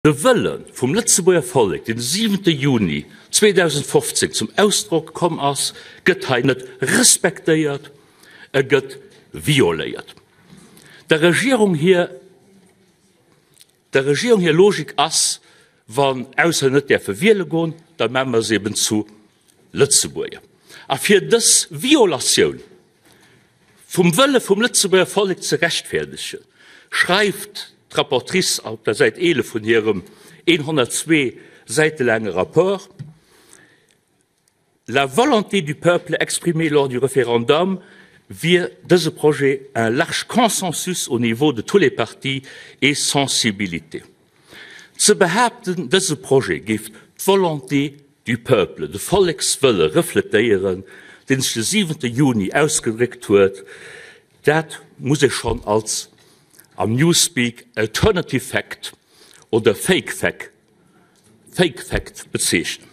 De Wëlle vum Lëtzebuerger Vollek, deen de siwente Juni 2015 zum Ausdrock komm ass, gëtt hei net respektéiert, e gëtt violéiert. Der Regierung hir der Regierung hir Logik ass, Wann Auslänner net däerfe wiele goen, da maache mer se eben zu Lëtzebuerger. A fir dës Violatioun vum Wëlle vum Lëtzebuerger Vollek ze rechtfäerdegen, schreift d'Rapportrice op der Säit 11 vun hirem 102 Säite laange Rapport, La volonté du peuple exprimée lors du référendum wier dëse Projet un large consensus au niveau de tous les partis et sensibilités. Ze behaapten, dëse Projet géif d'Volonté du peuple, de Vollekswëlle refletéieren, deen sech de siwente Juni ausgedréckt huet, dat muss ee schonn als, am Newspeak, alternative fact oder fake fact, fake fact bezeechnen.